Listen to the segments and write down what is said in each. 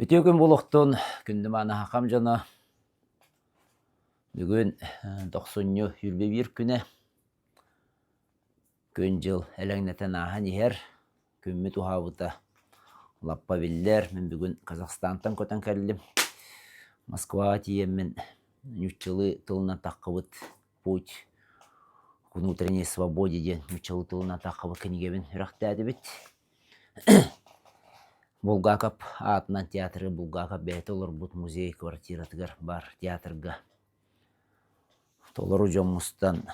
Үтүө күн буолуохтун, күндү мааны хахам дьоно. Бүгүн тохсунньу 21 күнэ. Күн-дьыл элэҥнэтэн ааһан иһэр. Күммүт уһаабыта лаппа биллэр. Мин бүгүн Казахстантан көтөн кэллим. Москваҕа тиийэммин нууччалыы тылынан таххыбыт «Путь к внутренней свободе» диэн нууччалыы тылынан таххыбыт кинигэбин үрэхтээтибит. Булгаков аатынан театры Булгаков бэйэтэ олорбут музей квартиратыгар баар театрга толору дьон мустан,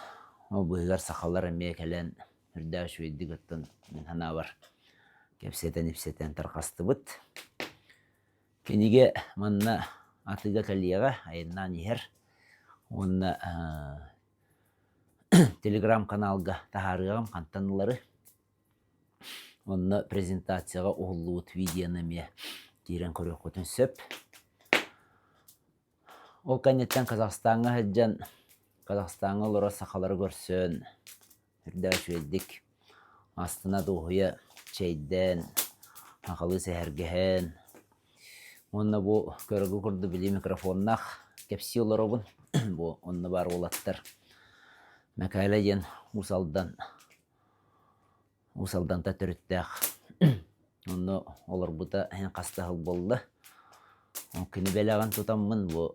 ол быыһыгар сахалар эмиэ кэлэн үрдээх үчүгэйдик оттон мин санаабар кэпсэтэн-ипсэтэн тарҕастыбыт. Кинигэ манна атыыга кэлиэҕэ, айаннаан иһэр уонна телеграм-каналга таһаарыаҕым хантан ылары. Онно презентацияҕа уһуллубут видеоны эмиэ киирэн көрүөххүтүн сөп. Ол кэнниттэн Казахстаҥҥа сылдьан, Казахстаҥҥа олорор сахалары көрсөн, үрдээх үчүгэйдик астына-дуоһуйа чэйдээн, сахалыы сэһэргэһэн уонна бу көрөргө курдук били микрофоннаах кэпсии олоробун. Бу онно баар уолаттар Мэкээлэ диэн Уус Алдан Уус Алдантан төрүттээх. Онно олорбута иһин хас да сыл буолла. Ол кини бэлэҕин тутаммын бу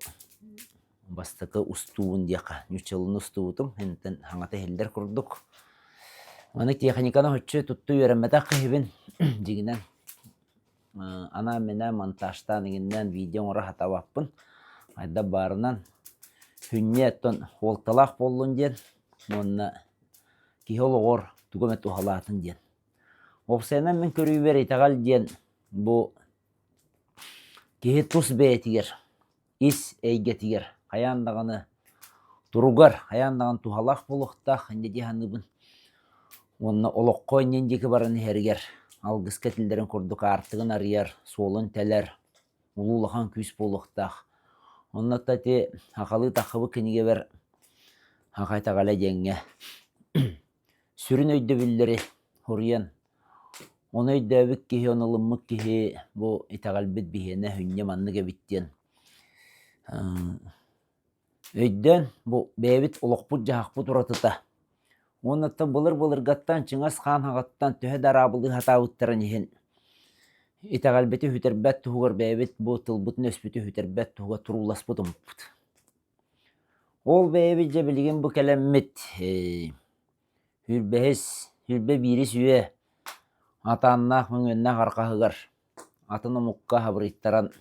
бастакы устуубун диэххэ ньуччалыын устубутум. Интэн хаҥата иһиллэр курдук. Маны техниканы оччо тутту үөрэммэтэх киһибин дьиҥинэн анаан-минээн монтажтаан иҥиннээн видео оҥоро сатаабаппын. Хайдах баарынан сүнньэ оттон суолталаах буоллун диэн уонна киһи олоҕор тугу эмэ туһалаатын диэн. Уопсайынан мин көрүүбэр итэҕэл диэн бу киһи тус бэйэтигэр, ис эйгэтигэр хайаан даҕаны туругар хайаан даҕаны туһалаах буолуохтаах инньэ дии саныыбын. Уонна олоххо иннин диэки баран иһэригэр алгыска этиллэрин курдук аартыгын арыйар, суолун тэлэр улуу улахан күүс буолуохтаах. Онно ити сахалыы таххыбыт кинигэбэр Саха итэҕэлэ диэҥҥэ сүрүн өйдөбүллэри суруйан, ону өйдөөбүт киһи, ону ылыммыт киһи бу итэҕэлбит биһиэнэ сүнньэ маннык эбит диэн өйдөөн бу бэйэбит олохпут-дьаһахпыт уратыта уонна оттон былыр-былыргаттан Чыҥыс Хаан саҕаттан төһө да араабылыы сатаабыттарын иһин итэҕэлбити сүтэрбэт туһугар бэйэбит бу тылбытын-өспүтүн сүтэрбэт туһугар турууласпыт омукпут. Ол бэйэбит дьэ билигин бу кэлэммит сүүрбэһис, 21-ис үйэ атааннаах мөҥүөннээх арҕаһыгар атын омукка хабырыйтаран,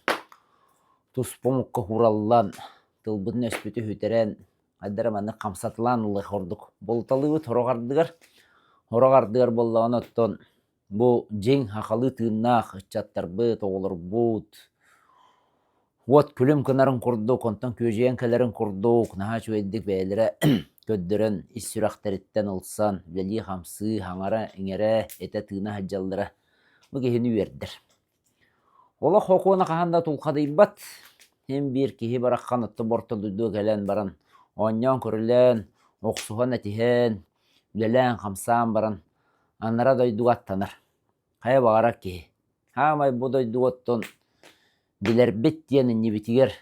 туспа омукка куураллан, тылбытын-өспүтүн сүтэрэн, хайдах эрэ маннык хамсатылаан ылыах курдук булуталыыбыт сорох ардыгар. Сорох ардыгар буоллаҕына оттон бу дьиҥ сахалыы тыыннаах ыччаттарбыт, оҕолорбут уот күлүм гынарын курдук, онтон күөдьүйэн кэлэрин курдук наһаа үчүгэйдик бэйэлэрэ көрдөрөн ис сүрэхтэриттэн ылсан үлэлии-хамсыы, саҥара-иҥэрэ, этэ-тыына сылдьаллара бу киһини үөрдэр. Олох сокуона хаһан да тулхадыйбат. Син биир киһи бараххан оттон орто дойдуга кэлэн баран оонньоон-көрүлээн, охсуһан-этиһэн, үлэлээн-хамсаан баран анараа дойдуга аттанар. Хайа баҕарар киһи. Хаамай бу дойдуга оттон билэрбит диэн иннибитигэр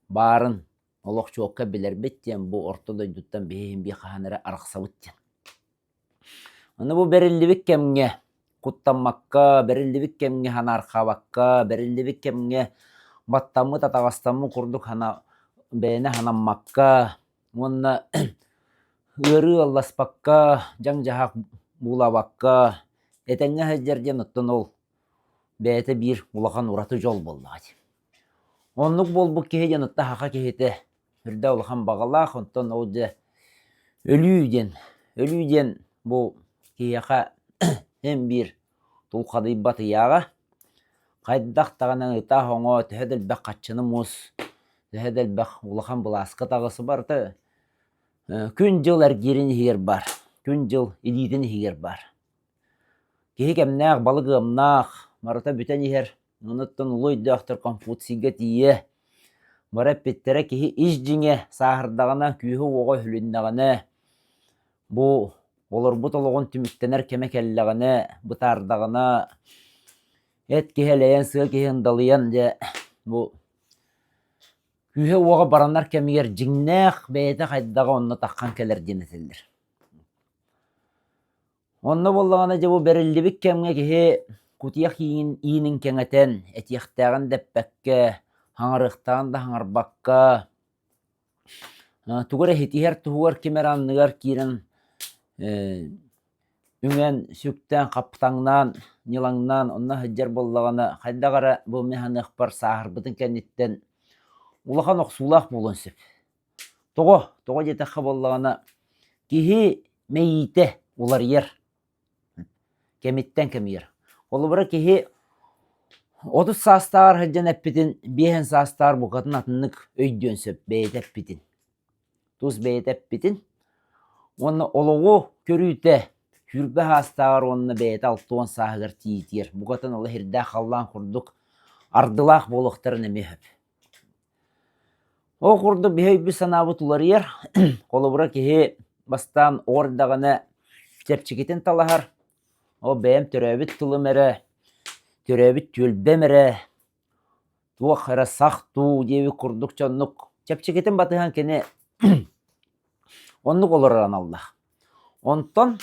баарын олох чуолкай билэрбит диэн бу орто дойдуттан биһи иһин биир хаһан эрэ арахсабыт диэн. Аны бу бэриллибит кэмҥэ куттаммакка, бэриллибит кэмҥэ санаархаабакка, бэриллибит кэмҥэ баттаммыт, атаҕастаммыт курдук хана бэйэни санаммакка уонна ыарыы ыалласпакка, дьаҥ-дьаһах буулаабакка этэҥҥэ сылдьар диэн оттон ол бэйэтэ биир улахан ураты дьол буоллаҕа дии. Оннук буолбут киһи диэн оттон саха киһитэ үрдэ улахан баҕалаах, онтон ол дьэ өлүү диэн, өлүү диэн бу киһиэхэ эн биир тулхадыйбат ыйааҕа. Хайдах даҕаны ытаах оҥоо, төһө да элбэх хаччыны мус, төһө да элбэх улахан былааска таҕыс барыта күн-дьыл эргиирин иһигэр баар, күн-дьыл илиитин иһигэр баар. Киһи кэмнээх, балык ыамнаах, барыта бүтэн иһэр. Онуттан улуу өйдөөхтөр Конфуцийга тиийэ бары эппиттэрэ киһи ис дьиҥэ сааһырдаҕына, күүһэ-уоҕа өһүлүннэҕинэ, бу олорбут олоҕун түмүктэнэр кэмэ кэллэҕинэ, бытаардаҕына, эт киһи элэйэн, сыа киһи ындалыйан дьэ. бу күүһэ-уоҕа баранар кэмигэр дьиҥнээх бэйэтэ хайдаҕа онно таххан кэлэр диэн этэллэр. Онно буоллаҕына дьэ бу бэриллибит кэмҥэ киһи кутуйах иинин иинин кэҥэтэн, этиэхтээҕин да эппэккэ, хаҥарыахтааҕын да хаҥарбакка, тугу эрэ ситиһэр туһугар ким эрэ анныгар киирэн үҥэн, сүктэн, хаптаҥнаан, ньылаҥнаан онно сылдьар буоллаҕына хайдах эрэ бу мин саныахпар сааһырбытын кэнниттэн улахан охсуулаах буолуон сөп. Тоҕо? Тоҕо диэтэххэ буоллаҕына, киһи мэйиитэ уларыйар, кэмиттэн кэмигэр. Холобура, киһи 30 саастааҕар сылдьан эппитин 50 саастааҕар букатын атыннык өйдүөн сөп бэйэтэ эппитин. Тус бэйэтэ эппитин уонна олоҕу көрүүтэ 20 саастааҕар уонна бэйэтэ 60 сааһыгар тиийиитигэр букатын олох ирдээх халлаан курдук ардылаах буолуохтарын эмиэ сөп. Ол курдук биһи өйбүт-санаабыт уларыйар. Холобура, киһи бастаан оҕо эрдэҕинэ чэпчэкитин талаһар. Ол бэйэм төрөөбүт тылым эрэ, төрөөбүт түөлбэм эрэ, туох эрэ сах дуу диэбит курдук дьоннук чэпчэкитин батыһан кини оннук олорор аналлаах. Онтон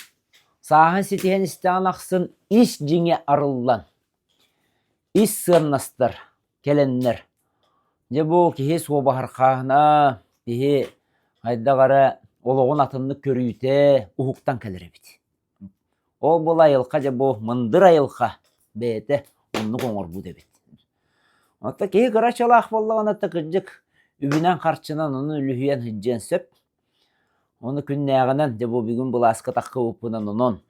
сааһын ситиһэн истэҕин ахсын ис дьиҥэ арыллан, ис сыаннастар кэлэннэр, дьэ бу киһи суобаһархааһына, киһи хайдах эрэ олоҕун атыннык көрүүтэ уһуктан кэлэр эбит. Ол була айылҕа дьэ бу мындыр айылҕа бэйэтэ оннук оҥорбут эбит. Оттон киһи кыра чалаах буоллаҕына да кырдьык үбүнэн-харчынан ону үлүһүйэн сылдьыан сөп. Ону күннээҕинэн дьэ бу бүгүн былааска таххыбыппынан онон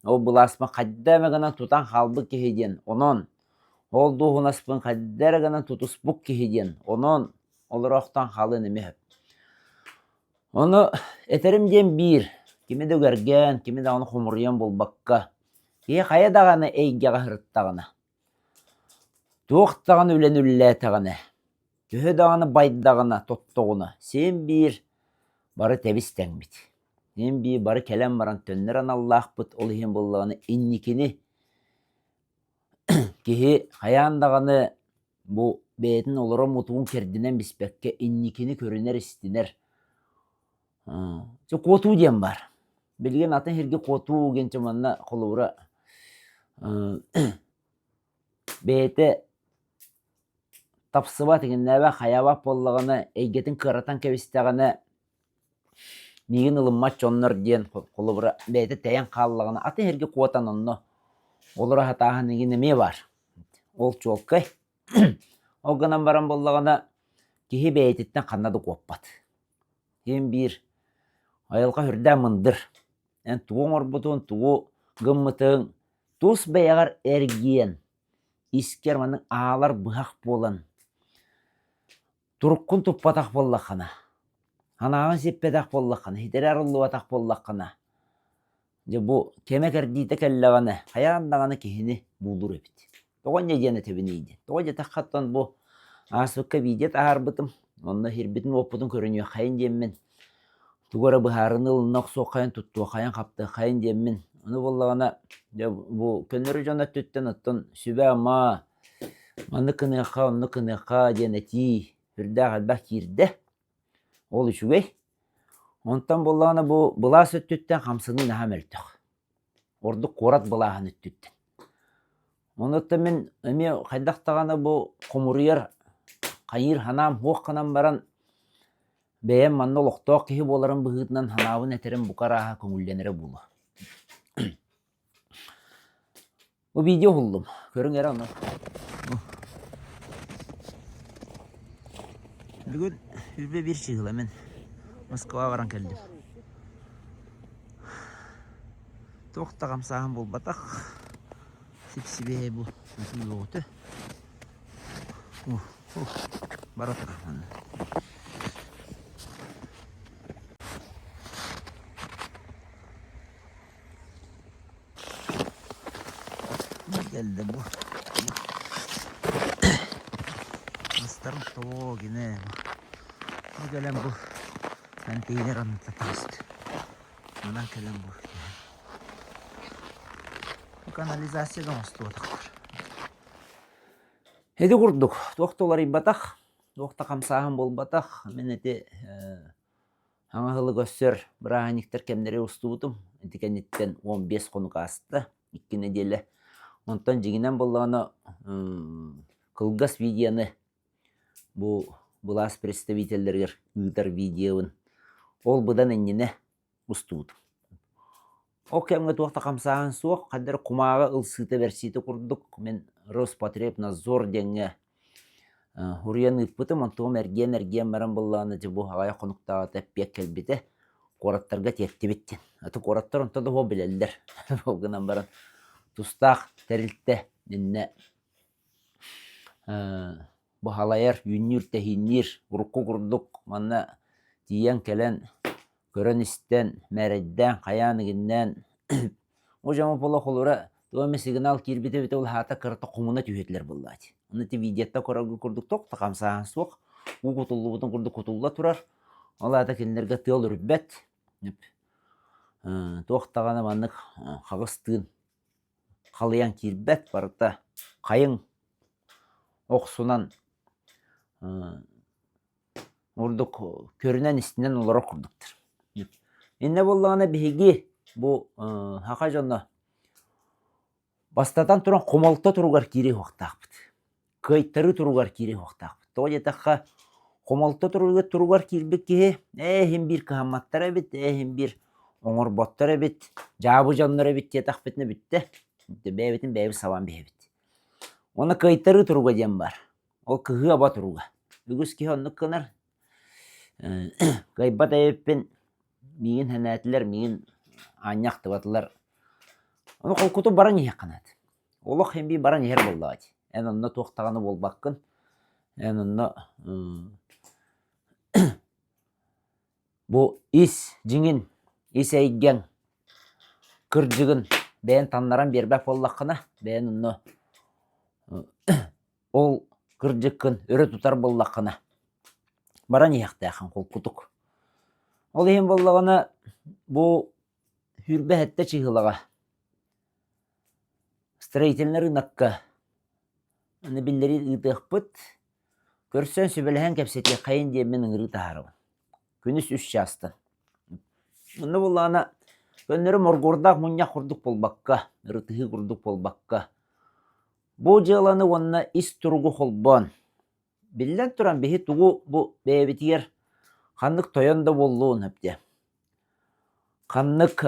ол былааспын хайда эмэ гынан тутан хаалбыт киһи диэн онон Ол дуоһунаспын хайда эрэ гынан тутуспут киһи диэн, онон олороохтоон хаалыан эмиэ сөп. Ону этэрим диэн биир, кими да үгэргээн, кими даҕаны хомуруйан буолбакка, киһи хайа даҕаны эйгэҕэ сырыттаҕына, туох даҕаны үлэни үлэлээтэҕинэ, төһө даҕаны байдаҕына, тоттоҕуна, син биир бары тэбис тэҥмит. Син биир бары кэлэн баран төннөр аналлаахпыт, ол иһин буоллаҕына инникини Киһи хайаан даҕаны бу бэйэтин олорор мутугун кэрдинэн биспэккэ инникини көрүнэр-истинэр. Дьэ куотуу диэн баар. Билигин атын сиргэ куотуу диэн манна холобура бэйэтэ тапсыбат, иҥиннээбэт, хайаабат буоллаҕына, эйгэтин кыаратан кэбистэҕинэ Миигин ылыммат дьоннор диэн холобура бэйэтэ тэйэн хааллаҕына атын сиргэ куотан онно олоро сатааһын игин эмиэ баар. Ол чуолкай. Ол гынан баран буоллаҕына киһи бэйэтиттэн ханна да куоппат. Син биир айылҕа сүрдээх мындыр. Эн тугу оҥорбутун, тугу гыммытыҥ тус бэйэҕэр эргийэн, искэр маннык аалар быһах буолан Туруккун туппатах буоллаххына, санааҕын сиппэтэх буоллаххына, ситэри арыллыбатах буоллаххына, дьэ бу кэмэ-кэрдиитэ кэллэҕинэ, хайаан даҕаны киһини буулуур эбит. Тоҕо инньэ диэн этэбиний диэн. Тоҕо диэтэххэ оттон бу ааспыкка видео таһаарбытым, онно сирбитин-уоппутун көрүнүөххэйин диэммин, тугу эрэ быһаарыныы ылына охсуоххайын, туттуоххайын, хаптыаххайын диэммин. Ону буоллаҕына, дьэ бу көннөрү дьон өттүттэн оттон сүбэ-ама, Маннык гыныахха, оннук гыныахха диэн этии сүрдээх элбэх киирдэ. Ол үчүгэй. Онтон буоллаҕына бу былаас өттүттэн хамсаныы наһаа мөлтөх. Ордук куорат былааһын өттүттэн. Онуттан мин эмиэ хайдах даҕаны бу хомуруйар, хайыыр санаам суох гынан баран бэйэм манна олохтоох киһи буоларым быһыытынан санаабын этэрим бука арааһа көҥүллэнэрэ буолуо. Бу видео уһуллум. Көрүҥ эрэ ону. Бүгүн 21 чыһыла мин Москваҕа баран кэллим. Туох да хамсааһын буолбатах. Сип-сибиэһэй бу ытыы бөҕөтө. Бара турар манна. Кэллэ бу. Мастарым тоҕо гинэ. Бу кэлэн бу контейнер анныта таҕыста. Манан кэлэн бу. Бу канализация да оҥостубатахтар. Ити курдук, туох да уларыйбатах, туох да хамсааһын буолбатах. Мин ити Саҥа сылы көрсөр бырааһынньыктар кэмнэри устубутум. Ити кэнниттэн 15 хонук ааста, 2 нэдиэлэ. Онтон дьиҥинэн буоллаҕына, кылгас видеоны бу былаас представителлэригэр ыытар видеобын ол быдан иннинэ устубутум. Ол кэмҥэ туох да хамсааһын суох, ханна эрэ кумааҕы ылсыыта-бэрсиитэ курдук мин Роспотребнадзор диэҥҥэ Уруйан ыыппытым, онтугум эргийэн-эргийэн баран буоллаҕына дьэ бу аҕыйах хонуктааҕыта эппиэт кэлбитэ, куораттарга тиэртибит диэн. Аты куораттар онто да суох билэллэр. Ол гынан баран тустаах тэрилтэ иннэ бу халайар, үүннүүр-тэһиинниир урукку курдук манна тиийэн кэлэн көрөн-истэн, мээрэйдээн, хайаан игиннээн Бу дьоҥҥо буола холура туох эмэ сигнал киирбитэ эбитэ ол аата кырата хомуна түһэтилэр буоллаҕа дии. Ону ити видеоттан көрөргө курдук туох да хамсааһын суох, уу кутуллубутун курдук кутулла турар. Ол аата кинилэргэ тыал үрбэт, туох даҕаны маннык хаҕыс тыын халыйан киирбэт, барыта хайыҥ охсунан Ордук көрүнэн-истинэн олорор курдуктар. Иннэ буоллаҕына биһиги бу саха дьоно бастатан туран хомолто туругар киириэ суохтаахпыт. Кыайтарыы туругар киириэ суохтаахпыт. Тоҕо диэтэххэ хомолто туругар киирбит киһи ээ иһин биир кыһамматтар эбит, ээ иһин биир оҥорботтор эбит, дьаабы дьоннор эбит диэтэхпитинэ бүттэ. Бэйэбитин бэйэбит сабан биһэбит. Уонна кыайтарыы туруга диэн баар. Ол кыһыы-аба туруга. Үгүс киһи оннук гынар. Кыайбат эбиппин, миигин сэнээтилэр, миигин аанньа ахтыбатылар. Ону холкутук баран иһиэххэ наада. Олох син биир баран иһэр буоллаҕа дии. Эн онно туох даҕаны буолбаккын. Эн онно бу ис дьиҥин, ис эйгэҥ кырдьыгын бэйэн таннаран биэрбэт буоллаххына, бэйэн онно Ол кырдьыккын өрө тутар буоллаххына, баран иһиэхтээххин холкутук. Ол иһин буоллаҕына, бу 27 чыһылаҕа строительнай рынокка аны биллэрии ыытыахпыт, көрсөн сүбэлэһэн кэпсэтиэххэйин диэммин ыҥырыы таһаарабын. Күнүс үс чаастан. Онно буоллаҕына, көннөрү моргуордаах мунньах курдук буолбакка, ырытыһыы курдук буолбакка, Бу дьыаланы уонна ис туругу холбоон, биллэн туран биһи тугу бу бэйэбитигэр ханнык тойон да буоллун эбитэ, ханнык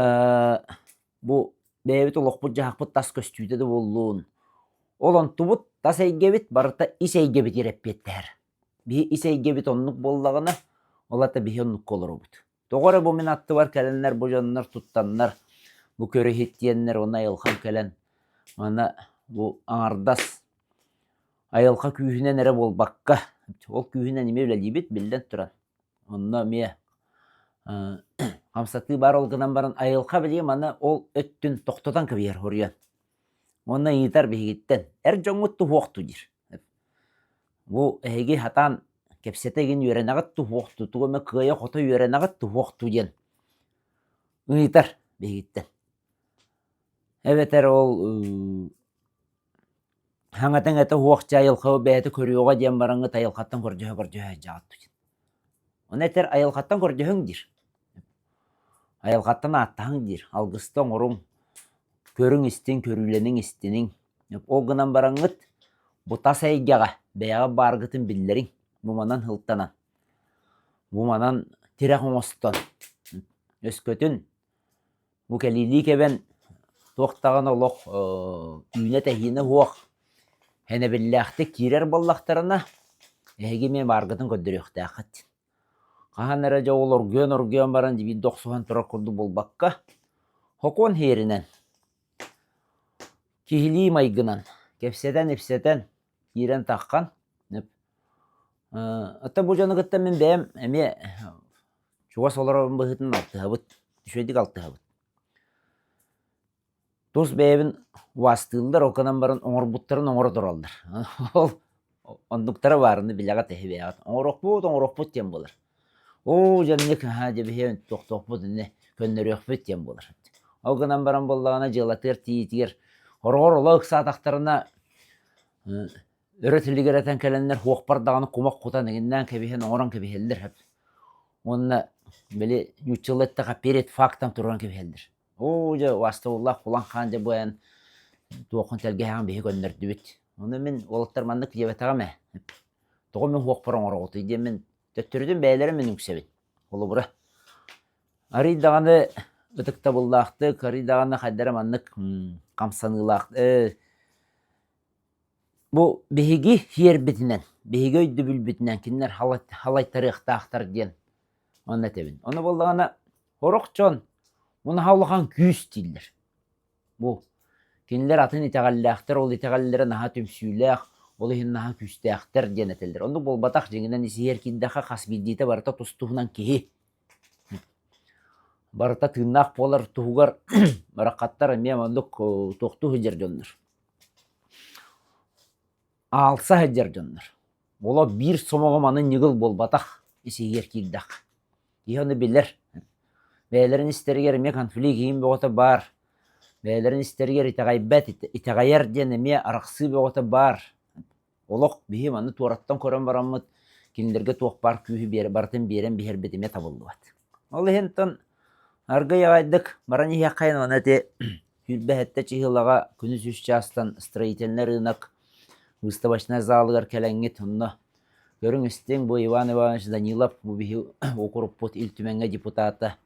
бу бэйэбит олохпут-дьаһахпыт тас көстүүтэ да буоллун, ол онтубут тас эйгэбит барыта ис эйгэбитигэр эппиэттэһэр. Биһи ис эйгэбит оннук буоллаҕына, ол аата биһи оннукка олоробут. Тоҕо эрэ бу мин аттыбар кэлэннэр, бу дьоннор туттаннар, бу көрө-иһит диэннэр уонна айылҕам кэлэн манна бу аҥардас айылҕа күүһүнэн эрэ буолбакка, ол күүһүнэн эмиэ үлэлиибит, биллэн туран. Онно эмиэ хамсатыы баар ол гынан баран айылҕа билигин маны ол өттүн тохтотон кэбиһэр хоруйан. Уонна ыйытар биһигиттэн эр дьоҥҥут туһуохту диир. Бу эһиги сатаан кэпсэтэ игин үөрэнэҕит туһуохту, тугу эмэ кыайа-хото үөрэнэҕит туһуохту диэн ыйытар биһигиттэн. Эбэтэр ол хаҥатыҥ-этэ уһуохча айылҕа бэйэтэ көрүөҕэ диэн бараҥҥыт айылҕаттан көрдөһө-көрдөһө сылдьаҕыт диэн. Ону этэр айылҕаттан көрдөһүҥ диир. Айылҕаттан ааттаһыҥ диир, алгыста оҥоруҥ, көрүҥ-истиҥ, көрүүлэниҥ, истиниҥ. Ол гынан бараҥҥыт бу тас эйгэҕэ бэйэҕит бааргытын биллэриҥ, бу манан сылтанан, бу манан тирэх оҥостон, өскөтүн бу кэлиилии кэбэн туох даҕаны олох үүнэ-тэһиинэ суох сэнэбиллээхтик киирэр буоллахтарына, эһиги эмиэ бааргытын көрдөрүөхтээххит. Хаһан эрэ дьэ ол оргуйан-оргуйан баран биирдэ охсуһан турар курдук буолбакка, сокуон сиэринэн, киһилии майгынан кэпсэтэн-ипсэтэн киирэн таххан, оттон бу дьону кытта мин бэйэм эмиэ чугас олорорум быһыытынан алтыһабыт, үчүгэйдик алтыһабыт. Тус бэйэбин убаастыыллар, ол гынан баран оҥорбуттарын оҥоро тураллар. Ол оннуктара баарыны билэҕит эһи бэйэҕит. Оҥоруохпут, оҥоруохпут диэн буолар. Оо, дьэ наһаа дьэ биһиэн тохтуохпут иннэ көннөрүөхпүт диэн буолар. Ол гынан баран буоллаҕына дьыалатыгар тиийиитигэр хороҕор олох ыксаатахтарына. Өрө тилигирэтэн кэлэннэр хуохпар даҕаны кумах кутан эҥиннээн кэбиһэн оҥорон кэбиһэллэр сөп. Уонна били нууччалыы эттэххэ перед фактом туран кэбиһэллэр. Оо дьэ убаастабыллаах Кулан хаан дьэ бу эн туоххун тэлгэһэҕин биһи көннөрдүбүт. Ону мин уолаттар маннык диэбэтэҕим ээ. Тоҕо мин хуохпар оҥороҕутуй диэммин төттөрүтүн бэйэлэрэ мин үҥсэбин. Холобура, арый даҕаны ытыктабыллаахтык, арый даҕаны хайдах эрэ маннык хамсаныылаах Бу биһиги сиэрбитинэн, биһиги өйдөбүлбүтүнэн кинилэр халайтарыахтаахтар диэн онно этэбин. Ону буоллаҕына сорох дьон мунаха улахан күүс дииллэр. Бу кинилэр атын итэҕэллээхтэр, ол итэҕэллэрэ наһаа түмсүүлээх, ол иһин наһаа күүстээхтэр диэн этэллэр. Оннук буолбатах, дьиҥинэн исиһиэр киирдэххэ хас биирдиитэ барыта тус-туһунан киһи. Барыта тыыннаах буолар туһугар бараххаттар эмиэ оннук туохтуу сылдьар дьоннор. Аалса сылдьар дьоннор. Олох биир сомоҕо маны ньыгыл буолбатах ис-иһигэр киирдэххэ. Киһи ону билэр. Бэйэлэрин истэригэр эмиэ конфликт иһин бөҕөтө баар. Бэйэлэрин истэригэр итэҕэйбэт, итэҕэйэр диэн эмиэ арахсыы бөҕөтө баар. Олох биһи маны туораттан көрөн бараммыт кинилэргэ туох баар күүһү биэрэ барытын биэрэн биһэрбит эмиэ табыллыбат. Ол иһин оттон аргый аҕайдык баран иһиэххэйин уонна ити 27 чыһыылаҕа күнүс үс чаастан строительный рынок выставочнай залыгар кэлэҥҥит онно көрүҥ-истиҥ бу Иван Иванович Данилов бу биһи уокурукпут Ил Түмэҥҥэ депутата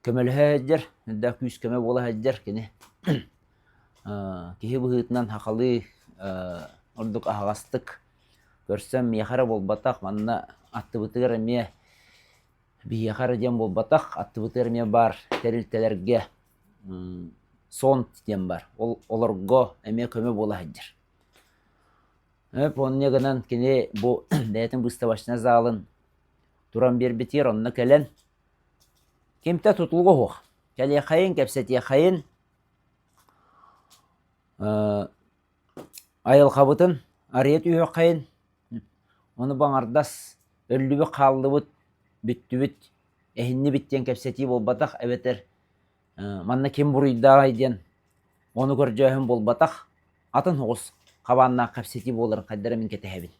көмөлөһө сылдьар, элбэх күүс-көмө буола сылдьар кини киһи быһыытынан сахалыы ордук аһаҕастык көрсөн миэхэ эрэ буолбатах манна аттыбытыгар эмиэ биһиэхэ эрэ диэн буолбатах аттыбытыгар эмиэ баар тэрилтэлэргэ СОНТ диэн баар ол олорго эмиэ көмө буола сылдьар. Онньа гынан кини бу бэйэтин выставочнай залын туран биэрбитигэр онно кэлэн Кимтэ тутулуга суох. Кэлиэхэйин, кэпсэтиэхэйин, айылҕабытын арыйа түһүөххэйин, ону баҥардас өллүбүт, хааллыбыт, бүттүбүт, эһиннибит диэн кэпсэтии буолбатах эбэтэр манна ким буруйдааҕый диэн ону көрдьөөһүн буолбатах, атын соҕус хабааннаах кэпсэтии буоларын хайдах эрэ мин кэтэһэбин.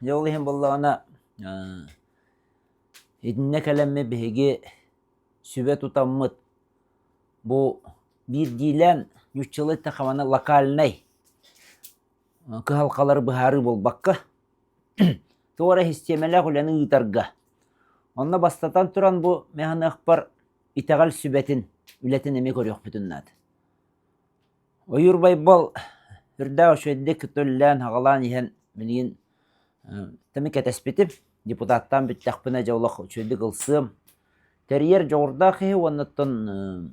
Дьэ ол иһин буоллаҕына Итиннэ кэлэммит биһиги сүбэ тутаммыт бу биирдиилээн нууччалыы эттэххэ маны локальнай кыһалҕалары быһаарыы буолбакка туох эрэ систиэмэлээх үлэни ыытарга. Онно бастатан туран бу мин саныахпар итэҕэл сүбэтин үлэтин эмиэ көрүөхпүтүн наада. Ойуур Байбал үрдээх үчүгэйдик төллөөн-хаҕалаан иһэн билигин тэми кэтэспитим. Депутаттаан бүттэхпинэ дьэ олох үчүгэйдик ылсыам. Тэрийэр дьоҕурдаах киһи уонна оттон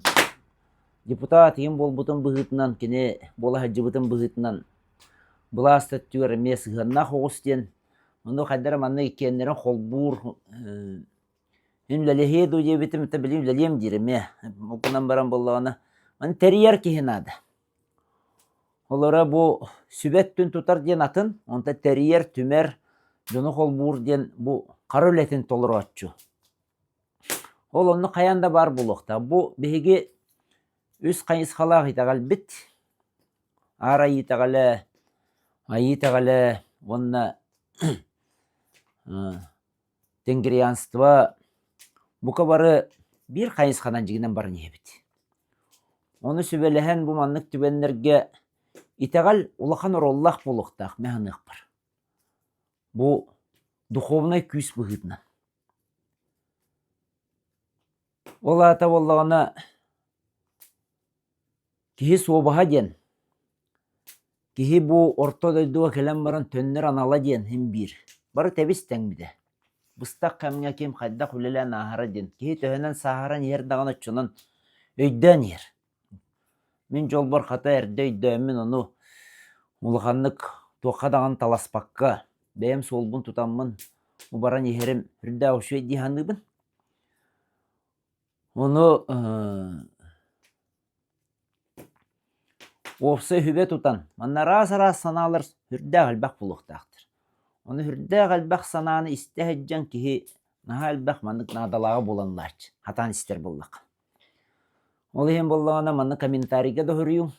депутат ийэм буолбутун быһыытынан, кини буола сылдьыбытын быһыытынан былаас да өттүгэр эмиэ сыһыаннаах оҕус диэн ону хайдах эрэ маннык иккиэннэрин холбуур Мин үлэлэһиэ дуу диэбитим, это билим үлэлиэм диир эмиэ. Ол гынан баран буоллаҕына, маны тэрийэр киһи наада. Олоро бу сүбэ өттүн тутар диэн атын, онто тэрийэр, түмэр, дьону холбуур диэн бу хара үлэтин толорооччу. Ол онно хайаан да баар буолуохтаах. Бу биһиги үс хайысхалаах итэҕэлбит. Аар Айыы итэҕэлэ, Айыы итэҕэлэ уонна Тенгрианство бука бары биир хайысханан дьиҥинэн баран иһэбит. Ону сүбэлэһэн бу маннык түгэннэргэ итэҕэл улахан оруоллаах буолуохтаах мин саныахпар. Бу духовнай күүс быһыытынан. Ол аата буоллаҕына Киһи суобаһа диэн, киһи бу орто дойдуга кэлэн баран төннөр анала диэн син биир. Бары тэбис-тэҥмитэ. Быстах кэмҥэ ким хайдах үлэлээн ааһара диэн, киһи төһөнөн сааһыран иһэр даҕаны оччонон өйдөөн иһэр. Мин дьолбор хата эрдэ өйдөөммүн ону улаханнык туохха даҕаны таласпакка, бэйэм суолбун тутаммын баран иһэрим үрдээх үчүгэй дии саныыбын. Ону уопсай сүбэ тутан, манна араас-араас санаалар сүрдээх элбэх буолуохтаахтар. Ону сүрдээх элбэх санааны истэ сылдьан киһи наһаа элбэх маннык наадалааҕы булан ылааччы, хатаан истэр буоллахха. Ол иһин буоллаҕына манна комментарийга да суруйуҥ,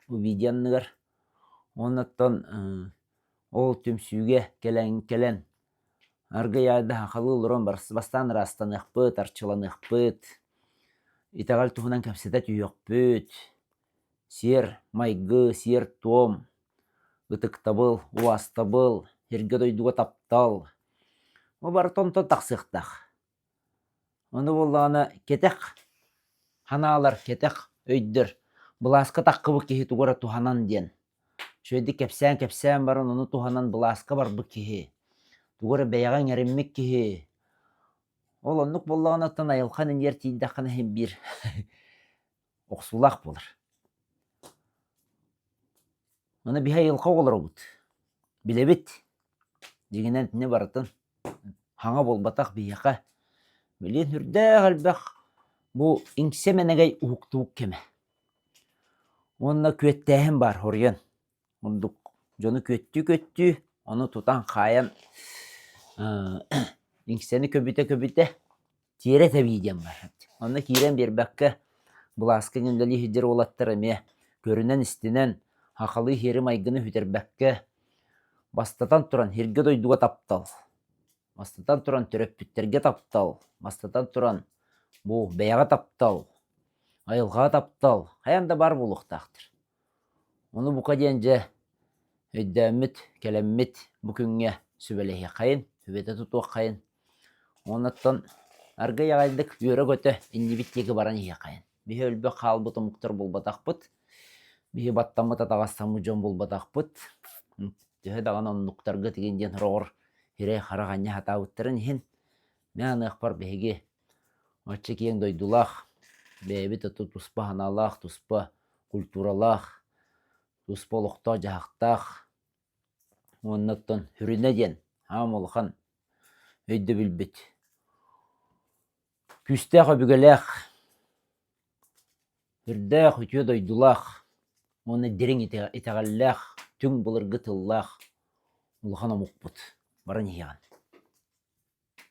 бу видео анныгар. Уонна оттон. Ол түмсүүгэ кэлэн кэлэн аргыый сахалыы олорон бастаан ыраастаныахпыт, арчыланыахпыт, итэҕэл туһунан кэпсэтэ түһүөхпүт, сиэр-майгы, сиэр-туом, ытыктабыл, убаастабыл, сиргэ-дойдуга таптал бу барыта онтон тахсыахтаах. Ону буоллаҕына кэтэх санаалар, кэтэх өйдөр былааска таххыбыт киһи тугу эрэ туһанан диэн үчүгэйдик кэпсээн-кэпсээн баран ону туһанан былааска барбыт киһи, тугу эрэ бэйэҕэ иҥэриммит киһи ол оннук буоллаҕына оттон айылҕан иннигэр тиийдэххинэ иһин биир охсуулаах буолар. Аны биһи айылҕа оҕолоробут, билэбит, дьиҥинэн итини барытын Хаҥа буолбатах биһиэхэ билигин сүрдээх элбэх бу иҥсэ мэнэгэй уһуктубут кэмэ. Уонна күөттээһин баар хоруйан. Ордук дьону күөттүү-күөттүү, ону тутан хаайан иҥсэни көбүтэ-көбүтэ тиэрэ тэбии диэн баар. Онно киирэн биэрбэккэ былааска үлэлии сылдьар уолаттар эмиэ көрүнэн-истинэн сахалыы сиэри-майгыны сүтэрбэккэ бастатан туран сиргэ-дойдуга таптал, бастатан туран төрөппүттэргэ таптал, бастатан туран бу бэйэҕэ таптал, айылҕаҕа таптал хайаан да баар буолуохтаахтар. Ону бука диэн дьэ өйдөөммүт, кэлэммит бу күҥҥэ сүбэлэһиэххэйин, сүбэтэ тутуоххайын. Уоннаттан аргыый аҕайдык үөрэ-көтө иннибит диэки баран иһиэххэйин. Биһи өлбөх хаалбыт омуктар буолбатахпыт. Биһи баттаммыт атаҕастаммыт дьон буолбатахпыт. Төһө даҕаны оннуктарга тигин диэн сороҕор сирэй-харах анньа сатаабыттарын иһин, мин аныахпар биһиги оччо киэҥ дойдулаах, бэйэбит оту туспа санаалаах, туспа культуралаах, туспа олохтоох-дьаһахтаах уонна оттон сүрүнэ диэн аам улахан өйдөбүлбүт күүстээх өбүгэлээх, үрдээх үтүө дойдулаах уонна дириҥ итэҕэллээх, түҥ былыргы тыллаах улахан омукпут баран иһиэҕин.